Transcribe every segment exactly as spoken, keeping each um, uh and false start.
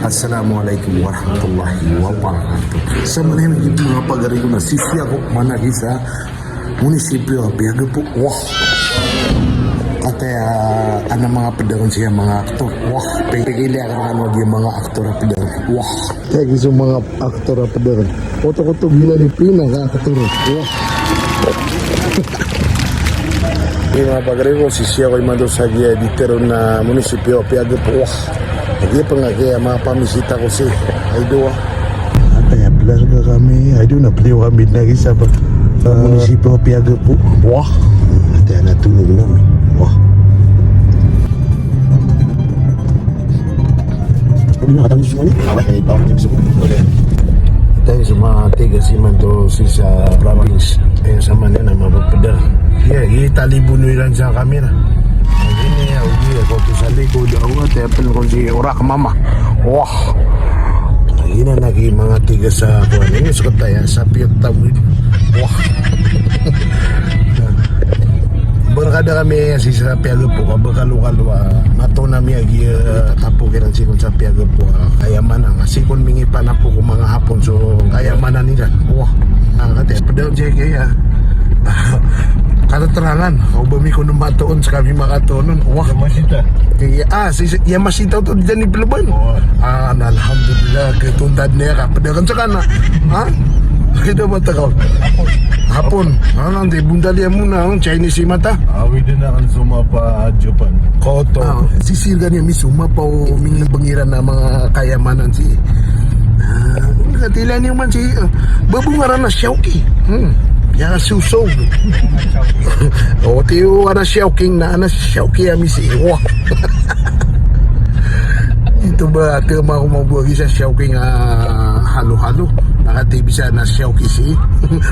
Assalamu alaikum warahmatullahi wabarakatuh. Sa manga pagari ko na sisiya ko managisa munisipyo a Piagapo. Wah. Ata ya, ana manga pd akn siya manga aktor. Wah. Pegili akn ano di manga aktor a pd akn. Wah. Tagi so manga aktor a pd akn. Koto-koto gila di pina ka aktor. Wah. Manga pagari ko, sisiya ko imanto sa giya di tero na munisipyo a Piagapo. Wah. Agi pn a giya mapamisita ko si Aido a. Ata ya, plasga kami, Aido na pliyo kami na gisa ba. Munisipyo a Piagapo. Wah. Ata ya na tunog na mi. Wah. Tayo sa manga tiga simanto sii sa province. Tayo sa Manila, mapapda. Iya, iya, talibo no iran sa kamera. Ini ya, ugi ya, ko to sa likod, awa, tayo pn ko si Orak Mama. Wah. Ina na ki manga tiga sa kuan ini, sa kataya, sa piyot tawid. Wah. Barkada kami sii sa Piagapo, ka ba kalokalo a, ah, mato na mi agi, eh, tapo kiran sikon sa Piagapo, ah, kayamanan. Sikon mingi panapo ko manga Hapon so kayamanan iran. Wah. Ah, kati, pd on siya kaya. Kateterangan, o ba mi kono matoon, sa kami makatoon on. Wah. Iya, ah, si, si, Yamashita oto di tano i ploban. Ah, na, alhamdulillah, ketontad niyan ka pd akn sa kana. Ha? Keda ba takaw? Hapon. Ah, nang di bundal iya mona, ang Chinese i mata. Awi dn akn so mapa a Japan. Koto. Ah, sisir kaniyan mi so mapa o mingi pngiran a manga kayamanan sii. Ah, katila niyo man sii, ah, babo ngaran a Xiaoqi. Hmm. Iya so so. O, tiyo ana Xiaoqi na, ana Xiaoqi a misi. Wah. Ito ba, ati ma ko mabagi sa Xiaoqi nga halo-halo. Nakatibisa na Xiaoqi si.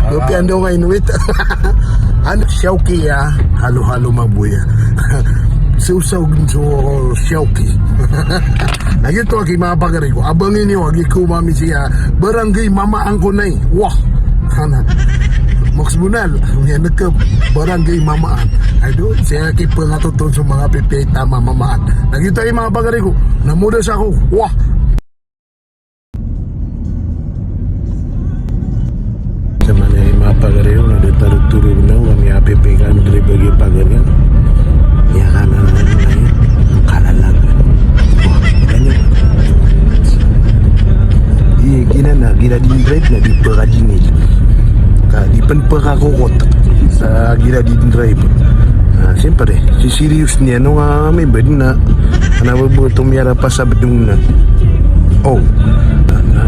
Lopi ando nga Inuit. Ano Xiaoqi ya, halo-halo mabuya. Susaw so Xiaoqi. Na giyoto aki manga pagari ko. Abang ini wagi ko mami siya. Barangay Mamaan ko nay. Wah. Ana. Moks Bunal, miyanekep, Barangay Mamaan. Ay do, siya ki pengatoton so manga pipiya i tama Mamaan. Na giyoto i manga pagari ko, na modas ako. Wah. Sa manga i manga pagari ko, na di taro turo na, kami a pipiya kami dari bagi pagari. Iya ka na, na, na, na, kalalag. Wah, ganyan. Iya, gina na, gina di drive na di pekadingil. Ka di pen pekakokot sa gina di drive. Na, siyempre, si serious niyan, no, nga, may bed na, ana ba boto miyara pa sa bedong na. Oh. Na, na.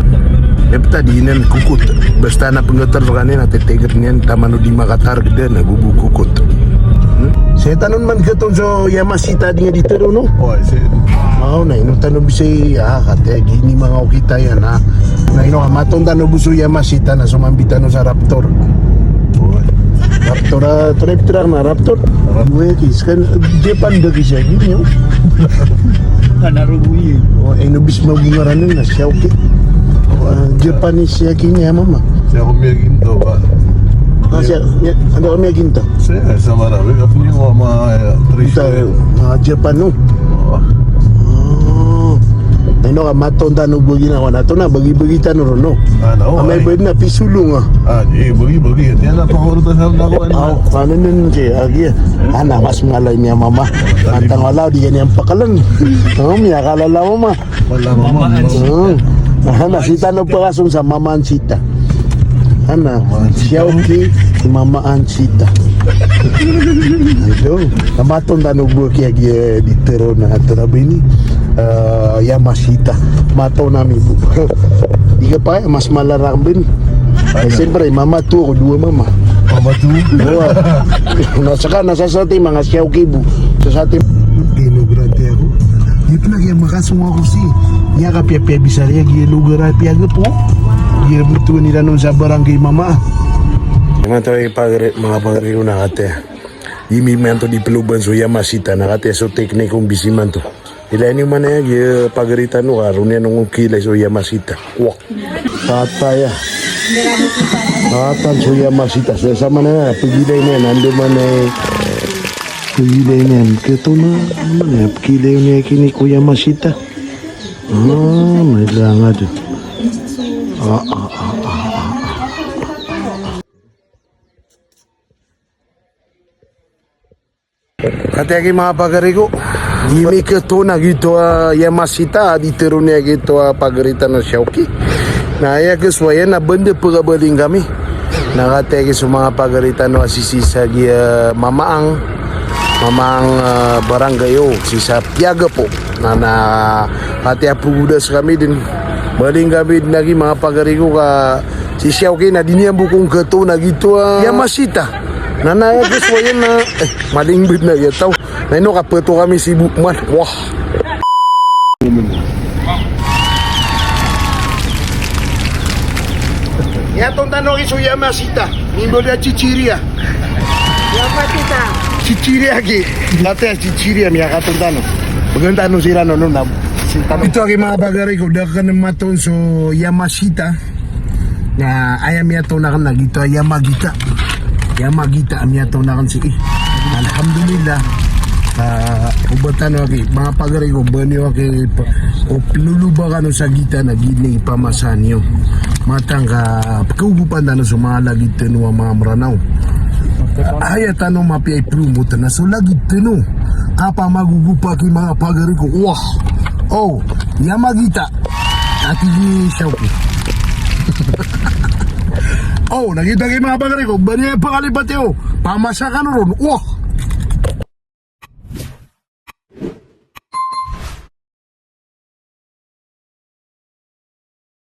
Iya peta di nan kokot. Basta na pengeter kaniyan, na teteger niyan, taman o di makatarged na, gubu kokot. Hmm? Setanon man keton so Yamashita di nga di tero, no? Oh, I see. Aw, na ino tano bisay, ah, kate, gini manga okita iyan, ah. Na ino, maton tano bo so Yamashita na so mambi tano sa Raptor. Oh. Raptor, ah, trip truck na Raptor. Raptor. Wait, is kan, Japan da kisa gini, oh. Kanaro buyi. Oh, ino bis mabungaran na siya, okay. Ah, Japanese siya kini, ah, mama. Siya ko miyaginto, ba? Ah, siya, ya, ano ko miyaginto? Siya, sa Marawi, kapag yung mga, eh, Japan, no? Oo. Ah. Ano ka, maton tano bagi na, wala to na, bagi-bagi tano ron, no? Ah, no, amay ba na pisulong, ah? Ah, di, bagi-bagi. Yan na, pakorta sa ako, ano? Ah, ano nun, kaya, ah, kaya. Ana, mas malay niya, mama. Antang wala, di ka niya pakalan. Oh, miyakalala, mama. Wala, mama. Mamaan Sita. Hmm. Aha, na, sita no pakason sa Mamaan Sita. Ana, Mamaan Sita. Xiaoqi, Mamaan Sita. Ito, na maton tano bo kiya, kiya di tero na tero bini. Eh, Yamashita. Maton ami bo. Di ka pa, mas malarak bin. Eh, siyempre, mama to ako, dowa mama. Mama to? Dowa. Na saka, na sasati, manga Xiaoqi bo. Sasati. Ino, grande ako. Di pala kaya makasong ako si. Iya ka piya-piya bisar iya, giya lugar a Piagapo. Giya butuan ira non sa barangay Mamaan. Manga taw i pagari, manga pagari ko na kate. Imi manto di peloban so Yamashita na kate so teknik o bisi manto. Ilay niyo man aya, giya pagari tano ka, roniyan o ngokilay so Yamashita. Wak. Tataya. Tatan so Yamashita. Sa, sa mana na, pegilay niyan, ando mana, pegilay niyan. Keto na, mana, pegilay niyan kini ko Yamashita. Hmm, may langan dyan. Ah, ah, ah, ah, ah. Katii aki manga pagari ko, di mi khato na giyoto a Yamashita a di tharoon iyan giyoto a pagari tano a Xiaoki. Na aya kasowa iyan na ba anda pkhabaling kami. Na katii aki so manga pagari tano a sisii sa giya Mamaang, Mamaang, ah, barangay o sii sa Piagapo. Na, na katii a pgodas kami dn. Baling kami dn aki manga pagari ko ka si Xiaoki na di niyan bo kon khato na giyoto a Yamashita. Na, na aya kasowa iyan na, eh, maling bd na giya taw. Na ino ka phato kami sii bo man. Wah. Miyatoon tano aki so Yamashita. Mimbaloy a chichirya. Yamashita. Chichirya aki. Katii a chichirya miyakatoon tano. Bgan tano siran on na. Giyoto aki manga pagari ko, da akn matoon so Yamashita. Na aya miyatoon akn na giyoto a Yamagita. Yamagita a miyatoon akn sii. Alhamdulillah. Ah, o ba tano aki, manga pagari ko, ba niyo aki, pa-, o ploloba kano sa gita na giya i pamasa niyo. Matangka pkhaogopan tano so manga lagid tano a manga Mranaw. Aya tano mapiya i promote na so lagid tano. Kapamagogopa aki manga pagari ko. Wah. O, Yamagita. Ati di Xiaoki. O, na giyoto aki manga pagari ko. Ba niyo pangalipat iyo. Pamasa kano ron. Wah.